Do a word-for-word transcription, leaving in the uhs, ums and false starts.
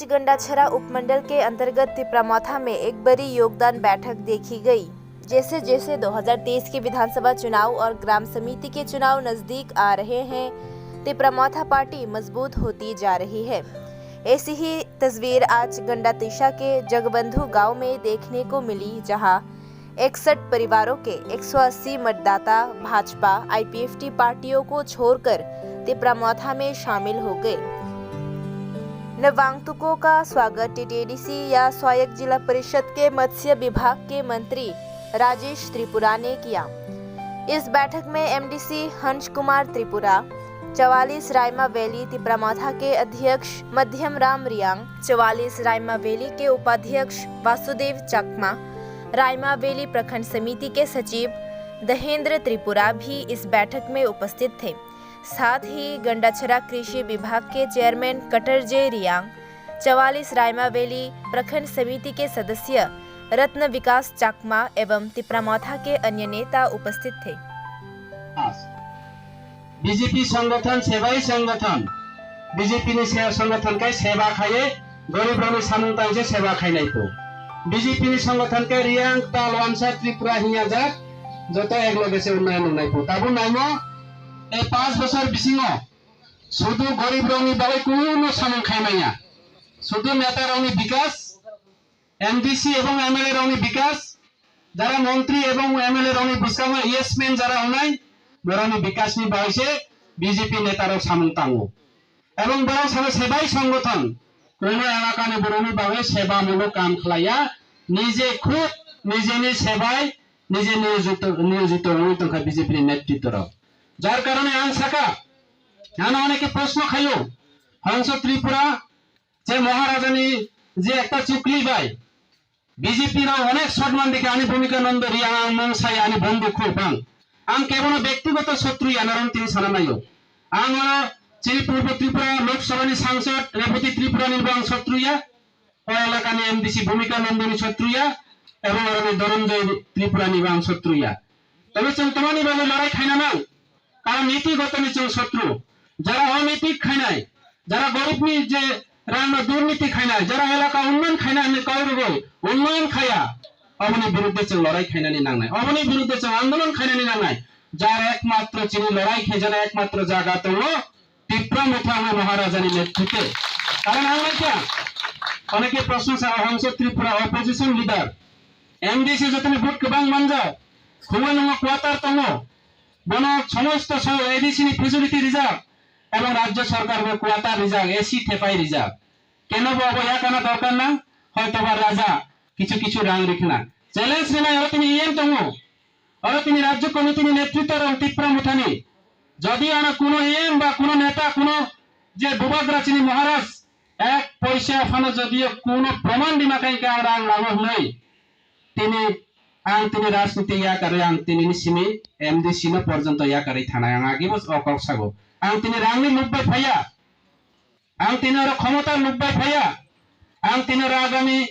गंडाछरा उपमंडल के अंतर्गत तिप्रामथा में एक बड़ी योगदान बैठक देखी गई। जैसे जैसे दो हज़ार तेईस के विधानसभा चुनाव और ग्राम समिति के चुनाव नजदीक आ रहे हैं, तिप्रामथा पार्टी मजबूत होती जा रही है। ऐसी ही तस्वीर आज गंडातिशा के जगबंधु गांव में देखने को मिली, जहां इकसठ परिवारों के एक सौ अस्सी मतदाता भाजपा आईपीएफटी पार्टियों को छोड़कर तिप्रामथा में शामिल हो गए। नवागंतुकों का स्वागत टीटीडीसी या स्वायत्त जिला परिषद के मत्स्य विभाग के मंत्री राजेश त्रिपुरा ने किया। इस बैठक में एमडीसी हंस कुमार त्रिपुरा, चवालीस रायमा वैली तिप्रामथा के अध्यक्ष मध्यम राम रियांग, चवालीस रायमा वैली के उपाध्यक्ष वासुदेव चकमा, रायमा वैली प्रखंड समिति के सचिव दहेंद्र त्रिपुरा भी इस बैठक में उपस्थित थे। साथ ही गंडाछरा कृषि विभाग के चेयरमैन कटरजे रियांग, चवालीस रायमा वैली प्रखंड समिति के सदस्य रत्न विकास चकमा एवं तिप्रामथा के अन्य नेता उपस्थित थे। Bjp songothon sebai songothon, Bjp ni se songothon khe seba khaiye, gorib rokni samung tangse seba khainai po. Bjp ni songothon khe Riang, Tal, Wansa, Tripura hinya jak joto ek loge se unnayon wngnai po. Tabuk naimo, ei panch bochor bisingo sudu gorib rokni bagwi kuno samung khaimanya. Sudu neta rokni bikas, M D C ebong M L A rokni bikas, jara montri ebong M L A rokni bwskango yes man jara wngnai, borokni bikasni bagwi se B J P neta rok samung tango. Ebong borok sabo sebai songothon, kuno elakani borokni bagwi sebamulok kam khlaiya, nije khud nijeni sebai, nije niyojito, niyojito wngwi tongkha B J P ni netritto rok. Jar karone ang saka, ano oneke proshno khaio, Hangso Tripura, je Maharajani je ekta chukli bai, B J P rok onek sotman dikhe ani bhumika nondo ri ang, ang mung sai ani bondhu khub ang. Ang kebono bektigoto sotru ya naron tini sana naio. Ang oro chini Purbo Tripura Lok Sabha ni sangsad Reboti Tripura ni bo ang sotru ya. O elakani M D C bhumika nondoni sotru ya. Ebong oroni Dhananjay Tripura ni bo ang sotru ya. Tobe chwng tomani bagwi lorai khaina nang. Karon niti gotoni chwng sotru. Jara oniti khainai, jara goribni je rangno durniti khainai, jara elaka unnoyon khainai hinwi kok rwgwi unnoyon khaiya, oboni birudde chwng lorai khainani nangnai, oboni birudde chwng andolon khainani nangnai. Jar ekmatro chini lorai khaijaknai ekmatro jaga tongo Tipra Motha Maharajani netritwe. Karon ang naikha, oneke proshno sa, Hangso Tripura opposition leader, M D C jotoni vote kwbang manjak, khumui nungo quarter tongo, bono somosto so A D C ni facility rijak, ebong rajyo sorkar bo quarter rijak, A C thepai rijak. Keno bo obo yakana dorkar nang, hoito ba raja kichu kichu rang rikhna. Challenge rinai oro tini E M tongo, oro tini rajyo committee ni netritto rong Tipra Mothani. Jodi ano kuno E M ba kuno neta, kuno je bubagra chini Maharaj, ek poisa phano jodi kuno proman rima khe ang rang nango hwnwi, tini ang tini rajniti yakarwi ang tini ni simi M D C no porjonto yakarwi thanai ang agi bo o kok sago. Ang tini rangni lubbai phaiya. Ang tini oro khomota lubbai phaiya. Ang tini oro agami